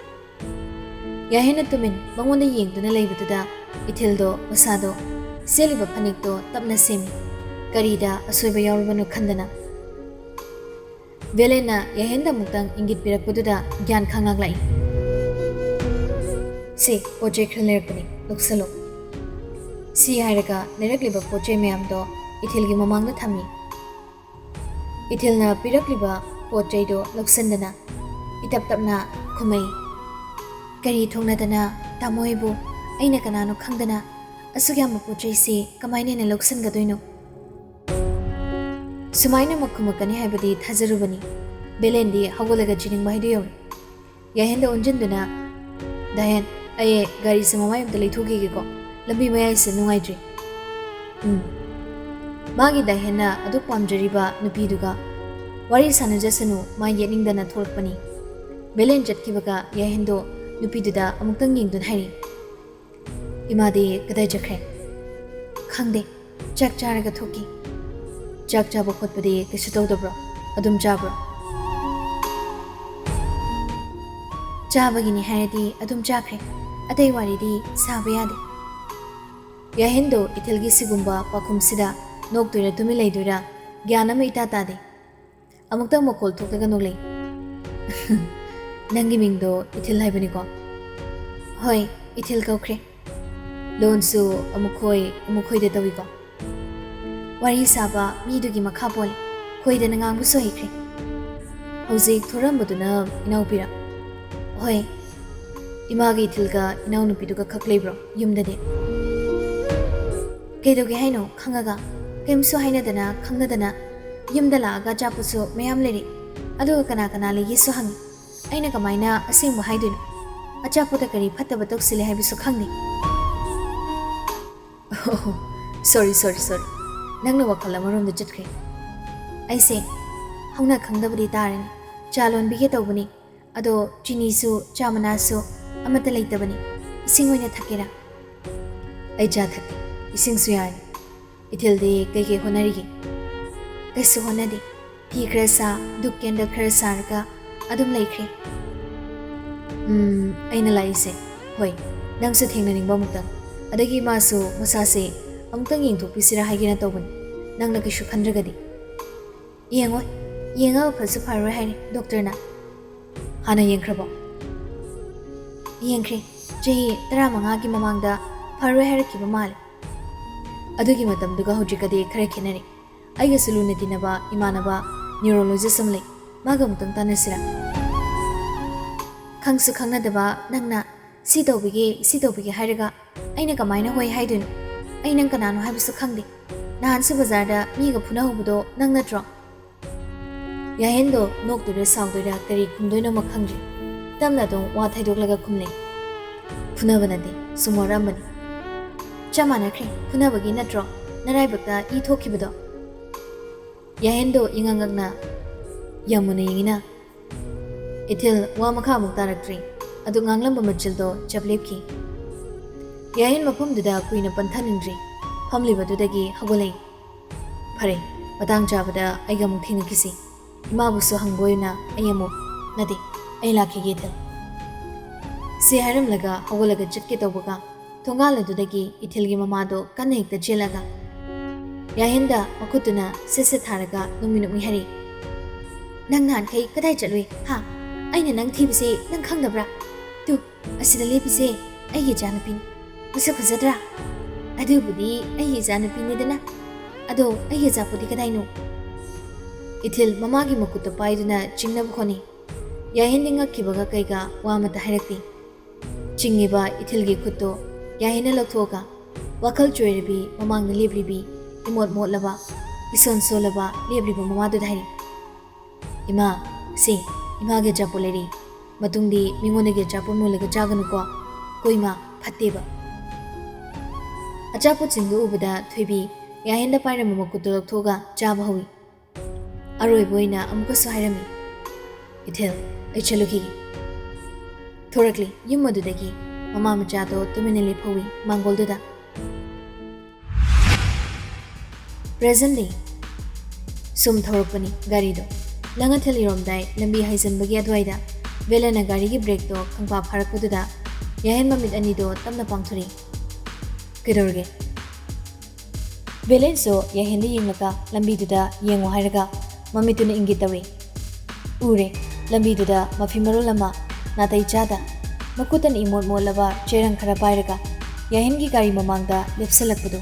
ꯌꯥꯍꯦꯟꯅ ꯇꯨꯃꯤꯟ ꯃꯉꯣꯟꯗ ꯌꯦꯡꯗꯨꯅ ꯂꯩꯕꯗꯨꯗ ꯏꯊꯤꯜꯗꯣ ꯃꯁꯥꯗꯣ ꯁꯦꯠꯂꯤꯕ ꯐꯅꯦꯛꯇꯣ ꯇꯞꯅ ꯁꯦꯝꯃꯤ꯫ ꯀꯔꯤꯗ ꯑꯁꯣꯏꯕ ꯌꯥꯎꯔꯕꯅꯣ ꯈꯟꯗꯅ꯫ ꯕꯦꯂꯦꯟꯅ ꯌꯥꯍꯦꯟꯗ ꯑꯃꯨꯛꯇꯪ ꯏꯪꯒꯤꯠ ꯄꯤꯔꯛꯄꯗꯨꯗ ꯒ꯭ꯌꯥꯟ ꯈꯪꯂꯛꯂꯛꯏ꯫ "ꯁꯤ ꯄꯣꯠ ꯆꯩ ꯈꯔ ꯂꯩꯔꯛꯄꯅꯤ, ꯂꯧꯁꯜꯂꯣ꯫" ꯁꯤ ꯍꯥꯏꯔꯒ ꯂꯩꯔꯛꯂꯤꯕ ꯄꯣꯠ ꯆꯩ ꯃꯌꯥꯝꯗꯣ ꯏꯊꯤꯜꯒꯤ ꯃꯃꯥꯡꯗ ꯊꯝꯃꯤ꯫ ꯏꯊꯤꯜꯅ ꯄꯤꯔꯛꯂꯤꯕ ꯄꯣꯠ ꯆꯩꯗꯣ ꯂꯧꯁꯤꯟꯗꯅ ꯏꯇꯞ ꯇꯞꯅ ꯈꯨꯝꯃꯩ꯫ "ꯀꯔꯤ ꯊꯣꯛꯅꯗꯅ ꯇꯥꯃꯣ ꯑꯩꯕꯨ ꯑꯩꯅ ꯀꯅꯥꯅꯣ ꯈꯪꯗꯅ ꯑꯁꯨꯛ ꯌꯥꯝꯕ ꯄꯣꯠ ꯆꯩꯁꯤ ꯀꯃꯥꯏꯅ ꯑꯩꯅ ꯂꯧꯁꯤꯟꯒꯗꯣꯏꯅꯣ?" ꯁꯨꯃꯥꯏꯅ ꯃꯈꯨꯝꯃꯛꯀꯅꯤ ꯍꯥꯏꯕꯗꯤ ꯊꯥꯖꯔꯨꯕꯅꯤ꯫ ꯕꯦꯂꯦꯟꯗꯤ ꯍꯧꯒꯠꯂꯒ ꯆꯤꯅꯤꯡꯕ ꯍꯥꯏꯗꯨ ꯌꯧꯔꯦ꯫ ꯌꯥꯍꯦꯟꯗ ꯑꯣꯟꯁꯤꯟꯗꯨꯅ, "ꯗꯥꯍꯦꯟ, ꯑꯩ ꯒꯥꯔꯤꯁꯦ ꯃꯃꯥꯏ ꯑꯝꯇ ꯂꯩꯊꯣꯛꯈꯤꯒꯦꯀꯣ, ꯂꯝꯕꯤ ꯃꯌꯥꯏꯁꯦ ꯅꯨꯡꯉꯥꯏꯇ꯭ꯔꯤ꯫" ꯎꯝ꯫ ꯃꯥꯒꯤ ꯗꯥꯍꯦꯟꯅ ꯑꯗꯨꯛ ꯄꯥꯝꯖꯔꯤꯕ ꯅꯨꯄꯤꯗꯨꯒ ꯋꯥꯔꯤ ꯁꯥꯟꯅꯖꯁꯅꯨ, ꯃꯥ ꯌꯦꯠꯅꯤꯡꯗꯅ ꯊꯣꯛꯂꯛꯄꯅꯤ꯫ ꯕꯦꯂꯦꯟ ꯆꯠꯈꯤꯕꯒ ꯌꯥꯍꯦꯟꯗꯣ ꯅꯨꯄꯤꯗꯨꯗ ꯑꯃꯨꯛꯇꯪ ꯌꯦꯡꯗꯨꯅ ꯍꯥꯏꯔꯤ, "ꯏꯃꯥꯗꯤ ꯀꯗꯥꯏ ꯆꯠꯈ꯭ꯔꯦ?" "ꯈꯪꯗꯦ, ꯆꯥꯛ ꯆꯥꯔꯒ ꯊꯣꯛꯈꯤ꯫" "ꯆꯥꯛ ꯆꯥꯕ ꯈꯣꯠꯄꯗꯤ ꯀꯩꯁꯨ ꯇꯧꯗꯕ꯭ꯔꯣ? ꯑꯗꯨꯝ ꯆꯥꯕ꯭ꯔꯣ?" "ꯆꯥꯕꯒꯤꯅꯤ ꯍꯥꯏꯔꯗꯤ ꯑꯗꯨꯝ ꯆꯥꯈ꯭ꯔꯦ, ꯑꯇꯩ ꯋꯥꯔꯤꯗꯤ ꯁꯥꯕ ꯌꯥꯗꯦ꯫" ꯌꯥꯍꯦꯟꯗꯣ ꯏꯊꯤꯜꯒꯤ ꯁꯤꯒꯨꯝꯕ ꯄꯥꯎꯈꯨꯝꯁꯤꯗ ꯅꯣꯛꯇꯣꯏꯔꯥ ꯇꯨꯃꯤꯟ ꯂꯩꯗꯣꯏꯔꯥ ꯒ꯭ꯌꯥꯟ ꯑꯃ ꯏꯇꯥ ꯇꯥꯗꯦ꯫ ꯑꯃꯨꯛꯇꯪ ꯃꯈꯣꯜ ꯊꯣꯛꯂꯒ ꯅꯣꯛꯂꯛꯏ꯫ "ꯅꯪꯒꯤ ꯃꯤꯡꯗꯣ ꯏꯊꯤꯜ ꯍꯥꯏꯕꯅꯤꯀꯣ?" "ꯍꯣꯏ, ꯏꯊꯤꯜ ꯀꯧꯈ꯭ꯔꯦ꯫" "ꯂꯣꯟꯁꯨ ꯑꯃꯨꯛ ꯈꯣꯏ, ꯑꯃꯨꯛ ꯈꯣꯏꯗ ꯇꯧꯏꯀꯣ?" "ꯋꯥꯔꯤ ꯁꯥꯕ ꯃꯤꯗꯨꯒꯤ ꯃꯈꯥ ꯄꯣꯜꯂꯤ, ꯈꯣꯏꯗꯅ ꯉꯥꯡꯕꯁꯨ ꯍꯩꯈ꯭ꯔꯦ꯫" "ꯍꯧꯖꯤꯛ ꯊꯣꯔꯛꯑꯝꯕꯗꯨꯅ ꯏꯅꯥꯎꯄꯤꯔꯥ?" "ꯍꯣꯏ, ꯏꯃꯥꯒ ꯏꯊꯤꯜꯒ ꯏꯅꯥꯎꯅꯨꯄꯤꯗꯨꯒ ꯈꯛ ꯂꯩꯕ꯭ꯔꯣ ꯌꯨꯝꯗꯗꯤ?" "ꯀꯩꯗꯧꯒꯦ ꯍꯥꯏꯅꯣ ꯈꯪꯉꯒ? ꯀꯩꯝꯁꯨ ꯍꯥꯏꯅꯗꯅ ꯈꯪꯅꯗꯅ ꯌꯨꯝꯗ ꯂꯥꯛꯑꯒ ꯑꯆꯥꯄꯣꯠꯁꯨ ꯃꯌꯥꯝ ꯂꯩꯔꯛꯏ꯫ ꯑꯗꯨꯒ ꯀꯅꯥ ꯀꯅꯥ ꯂꯩꯒꯦꯁꯨ ꯍꯪꯉꯤ꯫ ꯑꯩꯅ ꯀꯃꯥꯏꯅ ꯑꯁꯦꯡꯕ ꯍꯥꯏꯗꯣꯏꯅꯣ? ꯑꯆꯥꯄꯣꯠꯇ ꯀꯔꯤ ꯐꯠꯇꯕ ꯇꯧꯁꯤꯜꯂꯦ ꯍꯥꯏꯕꯁꯨ ꯈꯪꯗꯦ꯫ ꯑꯣ, ꯁꯣꯔꯤ, ꯁꯣꯔꯤ, ꯁꯣꯔꯤ꯫ ꯅꯪꯅ ꯋꯥꯈꯜ ꯑꯃꯔꯣꯝꯗ ꯆꯠꯈ꯭ꯔꯦ꯫ ꯑꯩꯁꯦ ꯍꯧꯅ ꯈꯪꯗꯕꯗꯤ ꯇꯥꯔꯅꯤ꯫ ꯆꯥ ꯂꯣꯟꯕꯤꯒꯦ ꯇꯧꯕꯅꯤ꯫ ꯑꯗꯣ ꯆꯤꯅꯤꯁꯨ ꯆꯥ ꯃꯅꯥꯁꯨ ꯑꯃꯠꯇ ꯂꯩꯇꯕꯅꯤ꯫ ꯏꯁꯤꯡ ꯑꯣꯏꯅ ꯊꯛꯀꯦꯔꯥ? ꯑꯩ ꯆꯥ ꯊꯛꯀꯦ꯫ ꯏꯁꯤꯡꯁꯨ ꯌꯥꯔꯦ꯫ ꯏꯊꯤꯜꯗꯤ ꯀꯩꯀꯩ ꯍꯣꯠꯅꯔꯤꯒꯦ? ꯀꯩꯁꯨ ꯍꯣꯠꯅꯗꯦ꯫ ꯐꯤ ꯈꯔ ꯁꯥ, ꯙꯨꯞ ꯀꯦꯟꯗꯜ ꯈꯔ ꯁꯥꯔꯒ ꯑꯗꯨꯝ ꯂꯩꯈ꯭ꯔꯦ꯫ ꯎꯝ, ꯑꯩꯅ ꯂꯥꯛꯏꯁꯦ, ꯍꯣꯏ, ꯅꯪꯁꯨ ꯊꯦꯡꯅꯅꯤꯡꯕ ꯑꯃꯨꯛꯇꯪ꯫ ꯑꯗꯒꯤ ꯃꯥꯁꯨ ꯃꯁꯥꯁꯦ ꯑꯃꯨꯛꯇꯪ ꯌꯦꯡꯊꯣꯛꯄꯤꯁꯤꯔꯥ ꯍꯥꯏꯒꯦꯅ ꯇꯧꯕꯅꯤ, ꯅꯪꯅ ꯀꯩꯁꯨ ꯈꯟꯗ꯭ꯔꯒꯗꯤ꯫ ꯌꯦꯡꯉꯣꯏ, ꯌꯦꯡꯉꯒ ꯐꯁꯨ ꯐꯔꯣꯏ ꯍꯥꯏꯔꯦ ꯗꯣꯛꯇꯔꯅ꯫ ꯍꯥꯟꯅ ꯌꯦꯡꯈ꯭ꯔꯕꯣ? ꯌꯦꯡꯈ꯭ꯔꯦ꯫ ꯆꯍꯤ ꯇꯔꯥꯃꯉꯥꯒꯤ ꯃꯃꯥꯡꯗ ꯐꯔꯣꯏ ꯍꯥꯏꯔꯛꯈꯤꯕ ꯃꯥꯜꯂꯦ꯫ ꯑꯗꯨꯒꯤ ꯃꯇꯝꯗꯨꯒ ꯍꯧꯖꯤꯛꯀꯗꯤ ꯈꯔ ꯈꯦꯠꯅꯔꯦ꯫ ꯑꯩꯒꯁꯨ ꯂꯨꯅ ꯇꯤꯟꯅꯕ ꯏꯃꯥꯟꯅꯕ neurologist ꯑꯃ ꯂꯩ꯫ ꯃꯥꯒ ꯑꯃꯨꯛꯇꯪ ꯇꯥꯟꯅꯁꯤꯔꯥ? ꯈꯪꯁꯨ ꯈꯪꯅꯗꯕ ꯅꯪꯅ "ꯁꯤ ꯇꯧꯕꯤꯒꯦ, ꯁꯤ ꯇꯧꯕꯤꯒꯦ" ꯍꯥꯏꯔꯒ ꯑꯩꯅ ꯀꯃꯥꯏꯅ ꯍꯣꯏ ꯍꯥꯏꯗꯣꯏꯅꯣ? ꯑꯩ ꯅꯪ ꯀꯅꯥꯅꯣ ꯍꯥꯏꯕꯁꯨ ꯈꯪꯗꯦ꯫ ꯅꯍꯥꯟꯁꯨ ꯕꯖꯥꯔꯗ ꯃꯤꯒ ꯐꯨꯅꯍꯧꯕꯗꯣ ꯅꯪ ꯅꯠꯇ꯭ꯔꯣ? ꯌꯥꯍꯦꯟꯗꯣ ꯅꯣꯛꯇꯣꯏꯔꯥ ꯁꯥꯎꯗꯣꯏꯔꯥ ꯀꯔꯤ ꯈꯨꯝꯗꯣꯏꯅꯣ ꯑꯃ ꯈꯪꯗ꯭ꯔꯦ꯫ ꯇꯞꯅ ꯑꯗꯨꯝ ꯋꯥ ꯊꯩꯗꯣꯛꯂꯒ ꯈꯨꯝꯂꯦ꯫ "ꯐꯨꯅꯕ ꯅꯠꯇꯦ, ꯁꯨꯝ ꯋꯥꯔꯝꯕꯅꯤ꯫" "ꯆꯞ ꯃꯥꯟꯅꯈ꯭ꯔꯦ, ꯐꯨꯅꯕꯒꯤ ꯅꯠꯇ꯭ꯔꯣ ꯅꯔꯥꯏꯕꯛꯇ ꯏ ꯊꯣꯛꯈꯤꯕꯗꯣ?" ꯌꯥꯍꯦꯟꯗꯣ ꯏꯉꯛ ꯉꯛꯅ ꯌꯥꯝ ꯃꯨꯟꯅ ꯌꯦꯡꯉꯤꯅ꯫ ꯏꯊꯤꯜ ꯋꯥ ꯃꯈꯥ ꯑꯃꯨꯛ ꯇꯥꯔꯛꯇ꯭ꯔꯤ꯫ ꯑꯗꯨ ꯉꯥꯡꯂꯝꯕ ꯃꯆꯤꯜꯗꯣ ꯆꯞ ꯂꯦꯞꯈꯤ꯫ ꯌꯥꯍꯦꯟ ꯃꯐꯝꯗꯨꯗ ꯀꯨꯏꯅ ꯄꯟꯊꯅꯤꯡꯗ꯭ꯔꯤ꯫ ꯐꯝꯂꯤꯕꯗꯨꯗꯒꯤ ꯍꯧꯒꯠꯂꯛꯏ꯫ "ꯐꯔꯦ, ꯃꯇꯥꯡ ꯆꯥꯕꯗ ꯑꯩꯒ ꯑꯃꯨꯛ ꯊꯦꯡꯅꯈꯤꯁꯤ꯫ ꯏꯃꯥꯕꯨꯁꯨ ꯍꯪꯕ ꯑꯣꯏꯅ ꯑꯩ ꯑꯃꯨꯛ, ꯅꯠꯇꯦ, ꯑꯩ ꯂꯥꯛꯈꯤꯒꯦ ꯏꯊꯤꯜ꯫" ꯁꯤ ꯍꯥꯏꯔꯝꯂꯒ ꯍꯧꯒꯠꯂꯒ ꯆꯠꯀꯦ ꯇꯧꯕꯒ ꯊꯣꯡꯒꯥꯜ ꯑꯗꯨꯗꯒꯤ ꯏꯊꯤꯜꯒꯤ ꯃꯃꯥꯗꯣ ꯀꯟꯅ ꯍꯦꯛꯇ ꯆꯦꯜꯂꯒ ꯌꯥꯍꯦꯟꯗ ꯃꯈꯨꯠꯇꯨꯅ ꯁꯦꯠ ꯁꯦꯠ ꯊꯥꯔꯒ ꯅꯣꯛꯃꯤ ꯅꯣꯛꯃꯤ ꯍꯥꯏꯔꯛꯏ꯫ "ꯅꯪ ꯅꯍꯥꯟꯈꯩ ꯀꯗꯥꯏ ꯆꯠꯂꯨꯏ, ꯍꯥ? ꯑꯩꯅ ꯅꯪ ꯊꯤꯕꯁꯦ ꯅꯪ ꯈꯪꯗꯕ꯭ꯔꯥ? ꯇꯨ, ꯑꯁꯤꯗ ꯂꯦꯞꯄꯤꯁꯦ ꯑꯩꯒꯤ ꯏꯆꯥꯅꯨꯄꯤꯅꯤ꯫ ꯃꯁꯛ ꯐꯖꯗ꯭ꯔꯥ? ꯑꯗꯨꯕꯨꯗꯤ ꯑꯩꯒꯤ ꯏꯆꯥꯅꯨꯄꯤꯅꯤꯗꯅ꯫ ꯑꯗꯣ ꯑꯩꯒꯤ ꯑꯆꯥꯄꯣꯠꯇꯤ ꯀꯗꯥꯏꯅꯣ?" ꯏꯊꯤꯜ ꯃꯃꯥꯒꯤ ꯃꯈꯨꯠꯇ ꯄꯥꯏꯗꯨꯅ ꯆꯤꯡꯅꯕ ꯍꯣꯠꯅꯩ꯫ ꯌꯥꯍꯦꯟꯗꯤ ꯉꯛꯈꯤꯕꯒ ꯀꯩꯒ ꯋꯥ ꯑꯃꯠꯇ ꯍꯥꯏꯔꯛꯇꯦ꯫ ꯆꯤꯡꯉꯤꯕ ꯏꯊꯤꯜꯒꯤ ꯈꯨꯠꯇꯣ ꯌꯥꯍꯦꯟꯅ ꯂꯧꯊꯣꯛꯑꯒ ꯋꯥꯈꯜ ꯆꯣꯏꯔꯕꯤ ꯃꯃꯥꯡꯗ ꯂꯦꯞꯂꯤꯕꯤ ꯏꯃꯣꯠ ꯃꯣꯠꯂꯕ, ꯏꯁꯣꯟ ꯁꯣꯜꯂꯕ ꯂꯦꯞꯂꯤꯕ ꯃꯃꯥꯗꯨꯗ ꯍꯥꯏꯔꯤ, "ꯏꯃꯥ, ꯁꯤ ꯏꯃꯥꯒꯤ ꯑꯆꯥꯄꯣꯠ ꯂꯩꯔꯤ꯫ ꯃꯇꯨꯡꯗꯤ ꯃꯤꯉꯣꯟꯗꯒꯤ ꯑꯆꯥꯄꯣꯠ ꯃꯨꯜꯂꯒ ꯆꯥꯒꯅꯨꯀꯣ꯫ ꯀꯣ ꯏꯃꯥ, ꯐꯠꯇꯦꯕ꯫" ꯑꯆꯥꯄꯣꯠꯁꯤꯡꯗꯨ ꯎꯕꯗ ꯊꯣꯏꯕꯤ ꯌꯥꯍꯦꯟꯗ ꯄꯥꯏꯔꯝꯕ ꯃꯈꯨꯠꯇꯨ ꯂꯧꯊꯣꯛꯑꯒ ꯆꯥꯕ ꯍꯧꯏ꯫ ꯑꯔꯣꯏꯕ ꯑꯣꯏꯅ ꯑꯃꯨꯛꯀꯁꯨ ꯍꯥꯏꯔꯝꯃꯤ, "ꯏꯊꯤꯜ, ꯑꯩ ꯆꯠꯂꯨꯈꯤꯒꯦ꯫" ꯊꯣꯔꯛꯂꯤ ꯌꯨꯝ ꯑꯗꯨꯗꯒꯤ꯫ ꯃꯃꯥ ꯃꯆꯥꯗꯣ ꯇꯨꯃꯤꯟꯅ ꯂꯦꯞꯍꯧꯏ ꯃꯥꯡꯒꯣꯜꯗꯨꯗ꯫ Present day꯫ ꯁꯨꯝ ꯊꯧꯔꯛꯄꯅꯤ ꯒꯥꯔꯤꯗꯣ꯫ ꯂꯪꯉꯊꯦꯜ ꯏꯔꯣꯝꯗꯥꯏ ꯂꯝꯕꯤ ꯍꯥꯏꯖꯤꯟꯕꯒꯤ ꯑꯗꯨꯋꯥꯏꯗ ꯚꯦꯂꯦꯟꯅ ꯒꯥꯔꯤꯒꯤ ꯕ꯭ꯔꯦꯛꯇꯣ ꯈꯪꯄꯥ ꯐꯥꯔꯛꯄꯗꯨꯗ ꯌꯥꯍꯦꯟ ꯃꯃꯤꯠ ꯑꯅꯤꯗꯣ ꯇꯞꯅ ꯄꯥꯡꯊꯣꯔꯛꯏ꯫ "ꯀꯩꯗꯧꯔꯒꯦ?" ꯚꯦꯂꯦꯟꯁꯨ ꯌꯥꯍꯦꯟꯗ ꯌꯦꯡꯂꯒ ꯂꯝꯕꯤꯗꯨꯗ ꯌꯦꯡꯉꯣ ꯍꯥꯏꯔꯒ ꯃꯃꯤꯠꯇꯨꯅ ꯏꯪꯒꯤꯠ ꯇꯧꯏ꯫ ꯎꯔꯦ, ꯂꯝꯕꯤꯗꯨꯗ ꯃꯐꯤ ꯃꯔꯣꯜ ꯑꯃ ꯅꯥꯇꯩ ꯆꯥꯗ ꯃꯈꯨꯠꯇꯅ ꯏꯃꯣꯠ ꯃꯣꯠꯂꯕ ꯆꯦꯔꯪ ꯈꯔ ꯄꯥꯏꯔꯒ ꯌꯥꯍꯦꯟꯒꯤ ꯒꯥꯔꯤ ꯃꯃꯥꯡꯗ ꯂꯦꯞꯁꯤꯜꯂꯛꯄꯗꯨ꯫